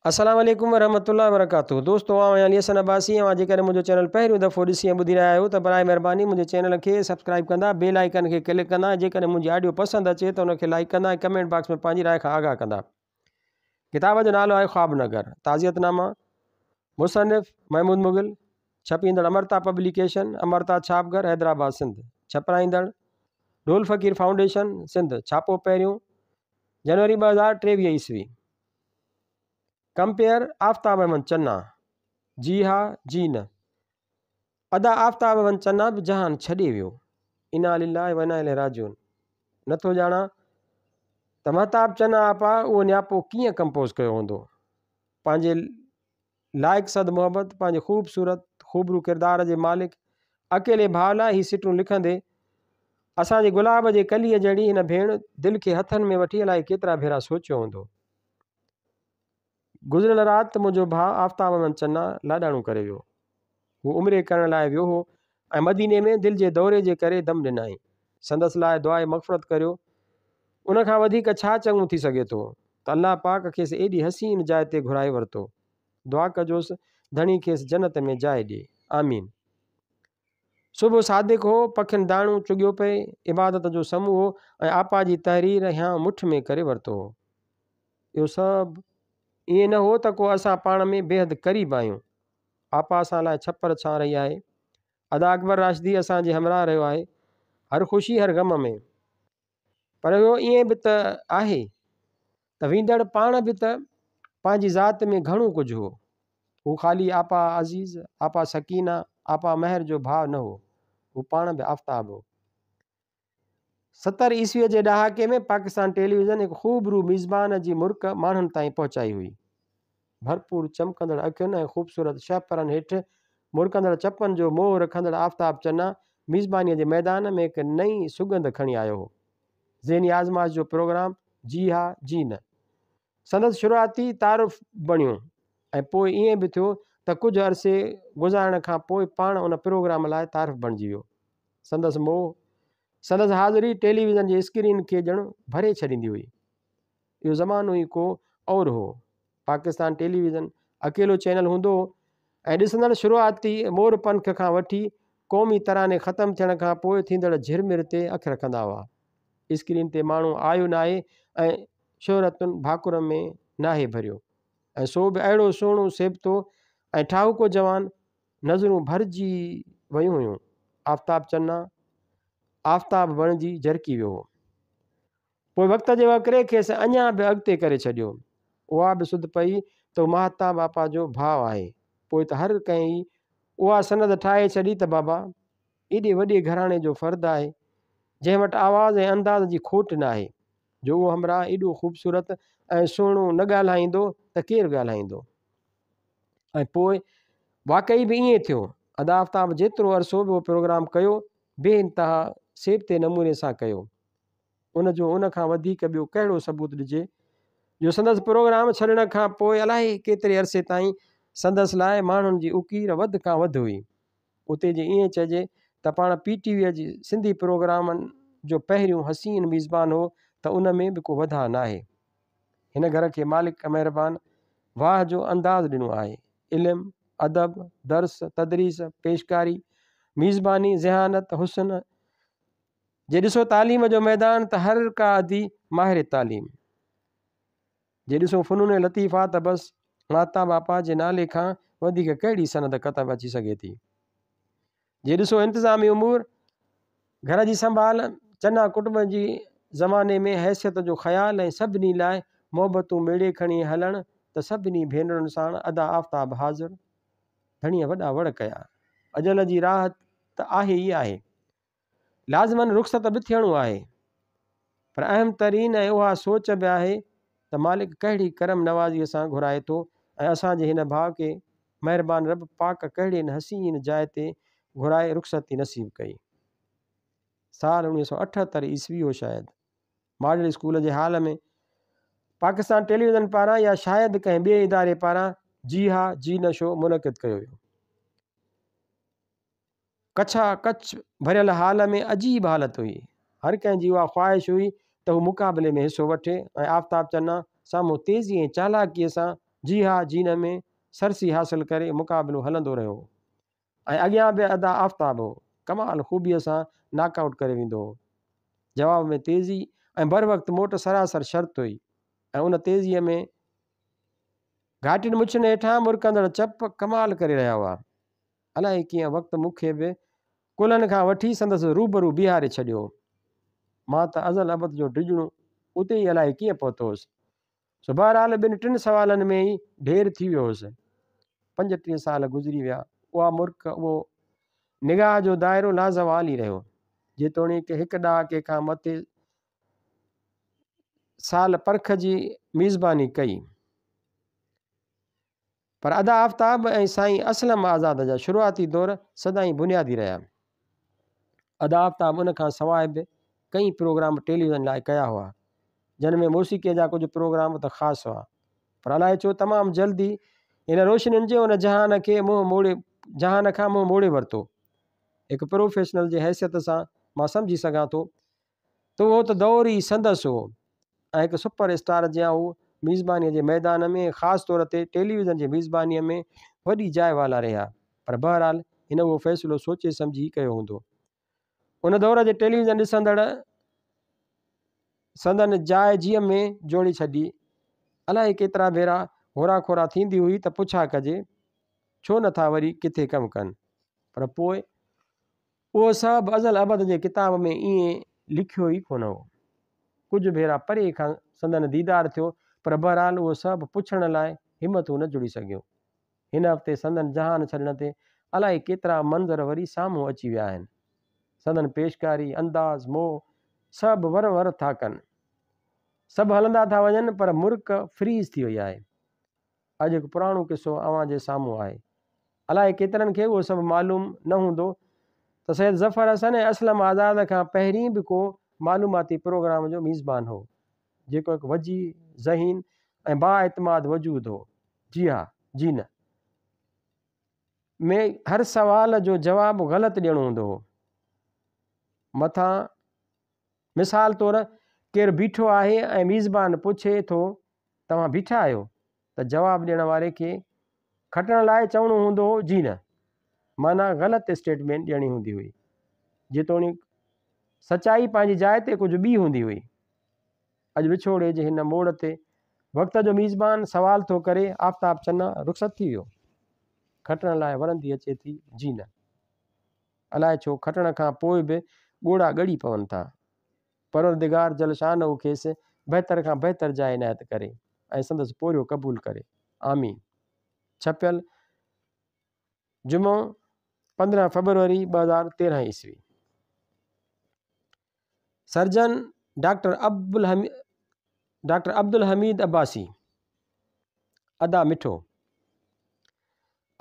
السلام عليڪم ورحمة الله وبرڪاته دوستو آئون آهيان علي حسن عباسي اوهان جيڪڏهن منهنجو چينل پهريون دفعو ڏسي ۽ ٻڌي رهيا آهيو ته برائي مهرباني منهنجي چينل کي سبسڪرائيب ڪندا بيل آئيڪن کي ڪلڪ ڪندا ۽ جيڪڏهن منهنجي آڊيو پسند اچي ته ان کي لائيڪ ڪندا ۽ ڪمينٽ باڪس ۾ پنهنجي راء کان آگاهه ڪندا ڪتاب جو نالو آهي خواب نگر تعزيت نامه مصنف محمود مغل ڇپيندڙ امرتا پبليڪيشن امرتا ڇاپ گهر حيدرآباد سنڌ ڇپرائيندڙ ڍول فقير فائونڊيشن سنڌ ڇاپو پهريون جنوري 2023 عيسوي ڪمپيئر آفتاب احمد چنا، جي ها جي نه. ادا آفتاب احمد چنا به جهان ڇڏي ويو. انا لله و انا اليه راجعون. نٿو ڄاڻان ته مهتاب چنا آپا اهو نياپو ڪيئن ڪمپوز ڪيو هوندو. پنهنجي لائق صد محبت، پنهنجي خوبصورت خوبرو ڪردار جي مالڪ اڪيلي ڀاء لاء هي سٽون لکندي اسان جي گلاب جي ڪليء جهڙي هن ڀيڻ دل کي هٿن ۾ وٺي الائي ڪيترا ڀيرا سوچيو هوندو. گذريل رات منهنجو ڀاء آفتاب احمد چنا لاڏاڻو ڪري ويو. هو عمري ڪرڻ لاء ويو هو ۽ مديني ۾ دل جي دوري جي ڪري دم ڏنائين. سندس لاء دعاء مغفرت ڪريو. ان کان وڌيڪ ڇا چڱو ٿي سگهي ٿو ته الله پاڪ کيس ايڏي حسين جاء تي گهرائي ورتو. دعا ڪجوس ڌڻي کيس جنت ۾ جاء ڏئي. آمين. صبح صادق هو، پکين داڻو چڳيو پئي، عبادت جو سمو هو ۽ آپا جي تحرير هيانء مٺ ۾ ڪري ورتو هو. اهو سڀ ائين نه هو ته ڪو اسان پاڻ ۾ بيحد قريب آهيون. آپا اسان لاء ڇپر ڇانء رهي آهي. ادا اڪبر راشدي اسان جي همراهه رهيو آهي، هر خوشي هر غم ۾. پر اهو ائين به ته آهي ته ويندڙ پاڻ به ته پنهنجي ذات ۾ گهڻو ڪجهه هو. هو خالي آپا عزيز، آپا سڪينه، آپا مهر جو ڀاء نه هو، هو پاڻ به آفتاب هو. 70 عيسويء جي ڏهاڪي ۾ پاڪستان ٽيليويزن هڪ خوبرو ميزبان جي مرڪ ماڻهن تائين پهچائي هئي. ڀرپور چمڪندڙ اکين ۽ خوبصورت شهپرن هيٺ مرڪندڙ چپن جو موهه رکندڙ آفتاب چنا ميزبانيء جي ميدان ۾ هڪ نئين سڳنڌ کڻي آيو هو. ذهني آزمائش جو پروگرام جي ها جي نه سندس شروعاتي تعارف بڻيو ۽ پوء ائين به ٿيو ته ڪجهه عرصي گذارڻ کان پوء پاڻ ان پروگرام لاء تعارف بڻجي ويو. سندس موهه، سندس حاضري ٽيليويزن جي اسڪرين کي ڄڻ ڀري ڇڏيندي هئي. اهو زمانو ئي ڪو اور هو. پاڪستان ٽيليويزن اڪيلو چينل هوندو هو ۽ ڏسندڙ شروعاتي مور پنک کان وٺي قومي تراني ختم ٿيڻ کان پوء ٿيندڙ جهرمر تي اک رکندا هئا. اسڪرين تي ماڻهو آيو ناهي ۽ شهرتن ڀاڪر ۾ ناهي ڀريو ۽ سو به اهڙو سهڻو سيبتو ۽ ٺاهوڪو جوان، نظرون ڀرجي ويون هيون. آفتاب چنا آفتاب بڻجي جرڪي ويو هو. پوء وقت جي وهڪري کيس اڃا به اڳتي ڪري ڇڏيو. اها به سڌ پئي ته هو ماهتاب آپا جو ڀاء آهي. پوء ته هر ڪنهن ئي اها سند ٺاهي ڇڏي ته بابا! ايڏي وڏي گهراڻي جو فرد آهي، جنهن وٽ آواز ۽ انداز جي کوٽ ناهي، جو اهو همراهه ايڏو خوبصورت ۽ سهڻو نه ڳالهائيندو ته ڪير ڳالهائيندو؟ ۽ پوء واقعي به ائين ٿيو. ادا آفتاب جيترو عرصو به اهو پروگرام ڪيو، بي انتها سيبتي نموني سان ڪيو. ان جو ان کان وڌيڪ ٻيو ڪهڙو ثبوت ڏجي، جو سندس پروگرام ڇڏڻ کان پوء الائي ڪيتري عرصي تائين سندس لاء ماڻهن جي اڪير وڌ کان وڌ هئي. اتي جي ائين چئجي ته پاڻ پي ٽي ويء جي سنڌي پروگرامن جو پهريون حسين ميزبان هو ته ان ۾ به ڪو وڌاء ناهي. هن گهر کي مالڪ مهربان واهه جو انداز ڏنو آهي. علم، ادب، درس، تدريس، پيشڪاري، ميزباني، ذهانت، حسن، جي ڏسو تعليم جو ميدان ته هر ڪا ادي ماهر تعليم. جي ڏسون فنون لطيفه ته بس ماتا باپا جي نالي کان وڌيڪ ڪهڙي سند ڪتب اچي سگهي ٿي. جي ڏسو انتظامي امور، گهر جي سنڀال، چنا ڪٽنب جي زماني ۾ حيثيت جو خيال ۽ سڀني لاء محبتون ميڙي کڻي هلڻ ته سڀني ڀينرن ساڻ ادا آفتاب حاضر ڌڻيء وڏا وڙ ڪيا. اجل جي راهه ته آهي ئي آهي. لازماً رخصت به ٿيڻو آهي پر اهم ترين ۽ اها سوچ به آهي ته مالڪ ڪهڙي ڪرم نوازيء سان گهرائي ٿو ۽ اسان جي هن ڀاء کي مهربان رب پاڪ ڪهڙي نه حسين جاء تي گهرائي رخصتي نصيب ڪئي. سال 1978 عيسوي هو شايد. ماڊل اسڪول جي هال ۾ پاڪستان ٽيليويزن پاران يا شايد ڪنهن ٻئي اداري پاران جي ها جي نه شو منعقد ڪيو ويو. ڪڇا ڪڇ ڀريل هال ۾ عجيب حالت هئي. هر ڪنهن جي اها خواهش هئي ته هو مقابلي ۾ حصو وٺي ۽ آفتاب چنا سامهون تيزي ۽ چالاڪيء سان جي ها جي نه ۾ سرسي حاصل ڪري مقابلو هلندو رهيو هو ۽ اڳيان به ادا آفتاب هو، ڪمال خوبيء سان ناڪ آئوٽ ڪري ويندو هو. جواب ۾ تيزي ۽ بروقت موٽ سراسر شرط هئي ۽ ان تيزيء ۾ گهاٽين مڇن هيٺان مرڪندڙ چپ ڪمال ڪري رهيا هئا. الائي ڪيئن وقت مون کي به ڪلهن کان وٺي سندس روبرو بيهاري ڇڏيو. مان ته ازل ابد جو ڊڄڻو اتي ئي الائي ڪيئن پهتو هوس. سو بهرحال ٻن ٽن سوالن ۾ ئي ڍير ٿي ويو هوس. 35 سال گذري ويا. اها مرڪ، اهو نگاهه جو دائرو لازوال ئي رهيو. جيتوڻيڪ هڪ ڏهاڪي کان مٿي سال پرک جي ميزباني ڪئي. پر ادا آفتاب ۽ سائين اسلم آزاد جا شروعاتي دور سدائين بنيادي رهيا. ادا آفتاب ان کان سواء به ڪئين پروگرام ٽيليويزن لاء ڪيا هئا، جن ۾ موسيقيء جا ڪجهه پروگرام ته خاص هئا، پر الائي ڇو تمام جلدي هن روشنين جي ان جهان کي منهن موڙي جهان کان منهن موڙي ورتو. هڪ پروفيشنل جي حيثيت سان مان سمجهي سگهان ٿو ته اهو ته دور ئي سندس هو ۽ هڪ سپر اسٽار جيان هو ميزبانيء جي ميدان ۾ خاص طور تي ٽيليويزن جي ميزبانيء ۾ وڏي جاء والاري ها پر بهرحال هن اهو فيصلو سوچي سمجهي ئي ڪيو هوندو. ان دور جي ٽيليويزن ڏسندڙ سندن جاء جيء ۾ جوڙي ڇڏي. الائي ڪيترا ڀيرا هورا کورا ٿيندي هئي ته پڇا ڪجي ڇو نه ٿا وري ڪٿي ڪم ڪن پر پوء اهو سڀ ازل ابد جي ڪتاب ۾ ائين لکيو ئي ڪونه هو. ڪجهه ڀيرا پري کان سندن ديدار ٿيو، پر بهرحال اهو سڀ پڇڻ لاء همتون نه جڙي سگهيون. هن هفتي سندن جهان ڇڏڻ تي الائي ڪيترا منظر وري سامهون اچي ويا آهن. سندن پيشڪاري، انداز، موهه سڀ ور ور ٿا ڪن. سڀ هلندا ٿا وڃن، پر مرڪ فريز ٿي وئي آهي. اڄ هڪ پراڻو قصو اوهان جي سامهون آهي. الائي ڪيترن کي اهو سڀ معلوم نه هوندو ته سيد ظفر حسن ۽ اسلم آزاد کان پهرين به ڪو معلوماتي پروگرام جو ميزبان هو، جيڪو هڪ وجيهه، ذهين ۽ بااعتماد وجود هو. جي ها، جي نه. ۾ هر سوال جو جواب غلط ڏيڻو هوندو هو. مٿان مثال طور ڪير بيٺو آهي ۽ ميزبان پڇي ٿو توهان بيٺا آهيو؟ ته جواب ڏيڻ واري کي کٽڻ لاء چوڻو هوندو هو جي نه. معنيٰ غلط اسٽيٽمينٽ ڏيڻي هوندي هئي. جيتوڻيڪ سچائي پنهنجي جاء تي ڪجهه ٻي هوندي هئي. اڄ وڇوڙي جي هن موڙ تي وقت جو ميزبان سوال ٿو ڪري آفتاب چنا رخصت ٿي ويو؟ کٽڻ لاء ورندي اچي ٿي جي نه. الائي ڇو کٽڻ کان پوء به ڳوڙها ڳڙي پون ٿا. پروردگار جل شانه کيس بهتر کان بهتر جاء عنايت ڪري ۽ سندس پورهيو قبول ڪري. آمين. ڇپيل، جمعو، 15 فيبروري 2013 عيسوي. Surgeon doctor Abdul Hameed Abbasi. ادا مٺو.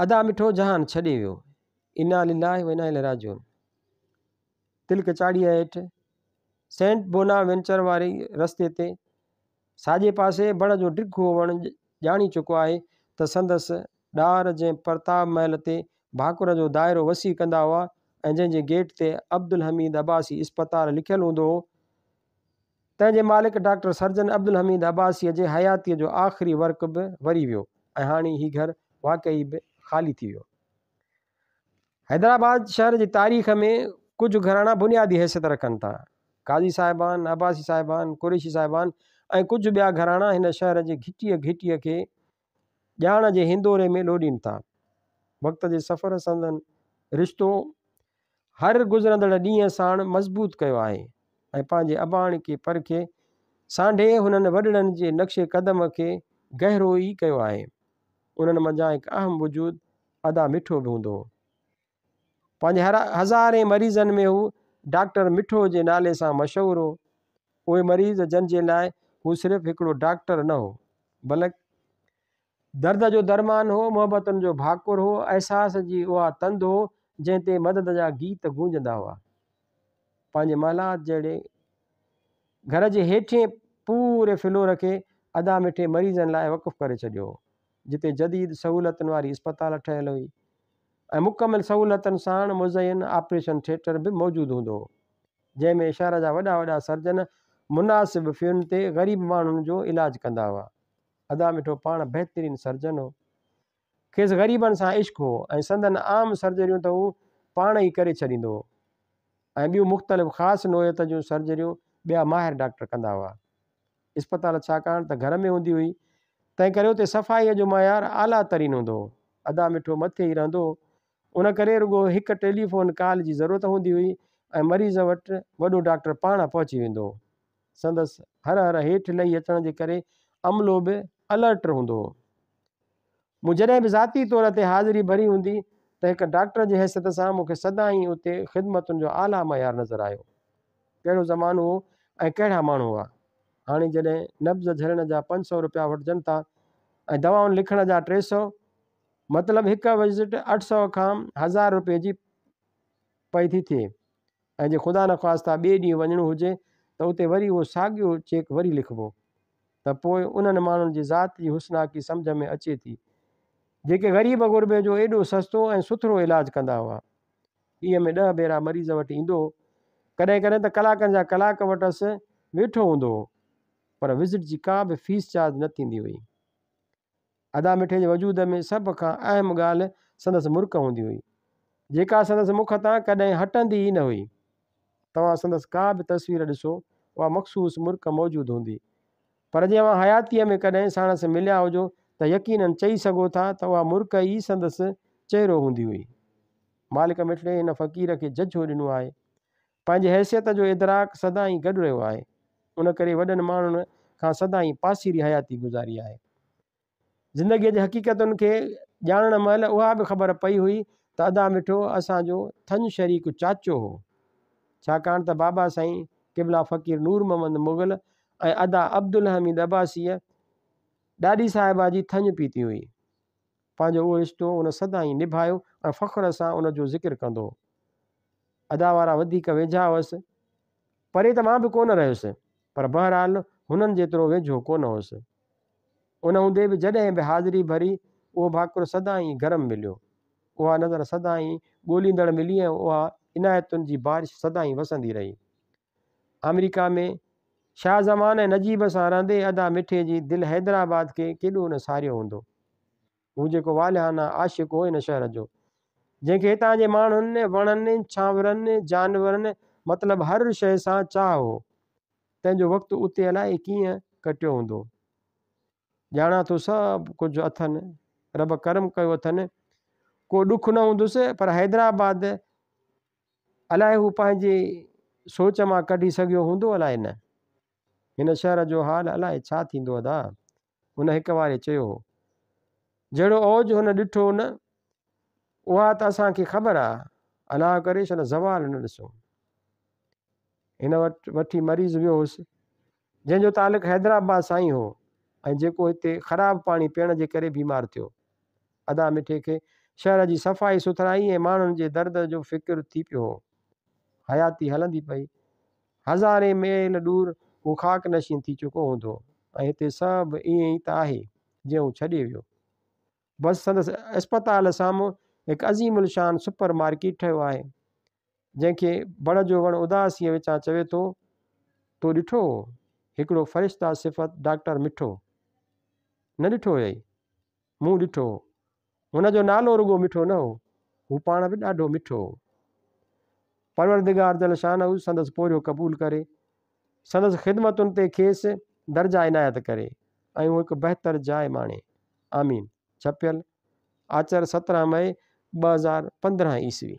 ادا مٺو جهان ڇڏي ويو. انا لله و انا اليه راجعون. تلڪ چاڙهيء هيٺ سينٽ بونا وينچر واري رستي تي ساڄي پاسي بڙ جو ڊگهو وڻ ڄاڻي چڪو آهي ته سندس ڏار جنهن پرتاب محل تي ڀاڪر جو دائرو وسيع ڪندا هئا ۽ جنهن جي گيٽ تي عبدالحميد عباسي اسپتال لکيل هوندو هو تنهن جي مالڪ ڊاڪٽر سرجن عبدالحميد عباسيء جي حياتيء جو آخري ورق به وري ويو ۽ هاڻي هي گهر واقعي به خالي ٿي ويو. حيدرآباد شهر جي تاريخ ۾ ڪجهه گهراڻا بنيادي حيثيت رکن ٿا. قاضي صاحبان، عباسي صاحبان، قريشي صاحبان ۽ ڪجهه ٻيا گهراڻا هن شهر جي گهٽيء گهٽيء کي ڄاڻ جي هندوري ۾ لوڏين ٿا. وقت جي سفر سندن رشتو هر گذرندڙ ڏينهن ساڻ مضبوط ڪيو آهي ۽ پنهنجي اباڻڪي پر کي سانڍي هنن وڏڙن جي نقش قدم کي گهرو ئي ڪيو آهي. انهن منجهان هڪ اهم وجود ادا مٺو به هوندو هو. پنهنجي هزارين مريضن ۾ هو ڊاڪٽر مٺو جي نالي سان مشهور هو. اهي مريض جن جي لاء هو صرف هڪڙو ڊاڪٽر نه هو بلڪ درد جو درمان هو، محبتن جو ڀاڪر هو، احساس جي اها تند هو، جنهن تي مدد جا گيت گونجندا هئا. پنهنجي محلات جهڙي گهر جي هيٺين پوري فلور کي ادا مٺي مريضن لاء وقف ڪري ڇڏيو هو، جتي جديد سهولتن واري اسپتال ٺهيل هئي ۽ مڪمل سهولتن ساڻ مزين آپريشن ٿيٽر به موجود هوندو هو، جنهن ۾ شهر جا وڏا وڏا سرجن مناسب فين تي غريب ماڻهن جو علاج ڪندا هئا. ادا مٺو پاڻ بهترين سرجن هو. کيس غريبن سان عشق هو ۽ سندن عام سرجريون ته هو پاڻ ئي ڪري ڇڏيندو هو ۽ ٻيون مختلف خاص نوعيت جون سرجريون ٻيا ماهر ڊاڪٽر ڪندا هئا. اسپتال ڇاڪاڻ ته گهر ۾ هوندي هئي، تنهن ڪري اتي صفائيء جو معيار اعليٰ ترين هوندو هو. ادا مٺو مٿي ئي رهندو هو، ان ڪري رڳو هڪ ٽيليفون ڪال جي ضرورت هوندي هئي ۽ مريض وٽ وڏو ڊاڪٽر پاڻ پهچي ويندو هو. سندس هر هر هيٺ لهي اچڻ جي ڪري عملو به الرٽ هوندو هو. مون جڏهن به ذاتي طور تي حاضري ڀري هوندي ته هڪ ڊاڪٽر جي حيثيت سان مون کي سدائين اتي خدمتن جو اعليٰ معيار نظر آيو. ڪهڙو زمانو هو ۽ ڪهڙا ماڻهو هئا. هاڻي جڏهن نبض جهلڻ جا 500 رپيا وٺجن ٿا ۽ دوائن لکڻ جا 300، مطلب هڪ وزٽ 800 کان هزار رپئي جي پئي ٿي ٿئي ۽ جي خدا نخواسته ٻئي ڏينهن وڃڻو هجي ته اتي وري اهو ساڳيو چيڪ وري لکبو ته پوء انهن ماڻهن جي ذات جي حسناڪي سمجهه ۾ اچي ٿي جيڪي غريب غربي جو ايڏو سستو ۽ سٿرو علاج ڪندا هئا. ڏينهن ۾ ڏهه ڀيرا مريض وٽ ايندو هو. ڪڏهن ڪڏهن ته ڪلاڪن جا ڪلاڪ وٽس ويٺو هوندو هو پر وزٽ جي ڪا به فيس چارج نه ٿيندي هئي. ادا مٺي جي وجود ۾ سڀ کان اهم ڳالهه سندس مرڪ هوندي هئي، جيڪا سندس مک تان ڪڏهن هٽندي ئي نه هئي. توهان سندس ڪا به تصوير ڏسو، اها مخصوص مرڪ موجود هوندي. پر جي اوهان حياتيء ۾ ڪڏهن ساڻس مليا هجو ته يقينن چئي سگهو ٿا ته اها مرڪ ئي سندس چهرو هوندي هئي. مالڪ مٺڙي هن فقير کي ججهو ڏنو آهي. پنهنجي حيثيت جو ادراڪ سدائين گڏ رهيو آهي، ان ڪري وڏن ماڻهن کان سدائين پاسيري حياتي گذاري آهي. زندگيء جي حقيقتن کي ڄاڻڻ مهل اها به خبر پئي هئي ته ادا مٺو اسان جو ٿڃ شريڪ چاچو هو. ڇاڪاڻ ته بابا سائين قبلا فقير نور محمد مغل ۽ ادا عبدالحميد عباسيء ڏاڏي صاحبه جي ٿڃ پيتي هئي. پنهنجو اهو رشتو هن سدائين نڀايو ۽ فخر سان ان جو ذڪر ڪندو هو. ادا وارا وڌيڪ ويجها هئس. پري ته مان به ڪونه رهيس، پر بهرحال هنن جيترو ويجهو ڪونه هوس. ان هوندي به جڏهن به حاضري ڀري، اهو ڀاڪر سدائين گرم مليو. اها نظر سدائين ڳوليندڙ ملي ۽ اها عنايتن جي بارش سدائين وسندي رهي. آمريڪا ۾ شاهه زمان ۽ نجيب سان رهندي ادا مٺي جي دل حيدرآباد کي ڪيڏو نه ساريو هوندو. هو جيڪو والهانه عاشق هو هن شهر جو، جنهن کي هتان جي ماڻهن، وڻن، ڇانورن، جانورن مطلب هر شيء سان چاهه هو، تنهن جو وقت اتي الائي ڪيئن ڪٽيو هوندو. ڄاڻان ٿو سڀ ڪجهه اٿن، رب ڪرم ڪيو اٿن، ڪو ڏک نه هوندس، پر حيدرآباد الائي هو پنهنجي سوچ مان ڪڍي سگهيو هوندو الائي نه. هن شهر جو حال الائي ڇا ٿيندو ادا؟ هن هڪ واري چيو هو. جهڙو اوج هن ڏٺو نه، اها ته اسان کي خبر آ. الله ڪري شل زوال نه ڏسون. هن وٽ وٺي مريض ويو هوس، جنهن جو تعلق حيدرآباد سان ئي هو ۽ جيڪو هتي خراب پاڻي پيئڻ جي ڪري بيمار ٿيو. ادا مٺي کي شهر جي صفائي سٿرائي ۽ ماڻهن جي درد جو فڪر ٿي پيو هو. حياتي هلندي پئي. هزارين ميل ڏور هو خاڪ نشين ٿي چڪو هوندو ۽ هتي سڀ ائين ئي ته آهي جيئن هو ڇڏي ويو. بس سندس اسپتال سامهون هڪ عظيم الشان سپر مارڪيٽ ٺهيو آهي. جنهن کي بڙ جو وڻ اداسيء وچان چوي ٿو، تو ڏٺو هو؟ هڪڙو فرشته صفت ڊاڪٽر مٺو. نه ڏٺو هيئي؟ مون ڏٺو هو. هن جو نالو رڳو مٺو نه هو، هو پاڻ به ڏاڍو مٺو هو. پروردگار جل شانه سندس پورهيو قبول ڪري، سندس خدمتن تي کيس درجا عنايت ڪري ۽ هو هڪ بهتر جاء ماڻي. آمين. ڇپيل، آچر 17 مئي 2015 عيسوي.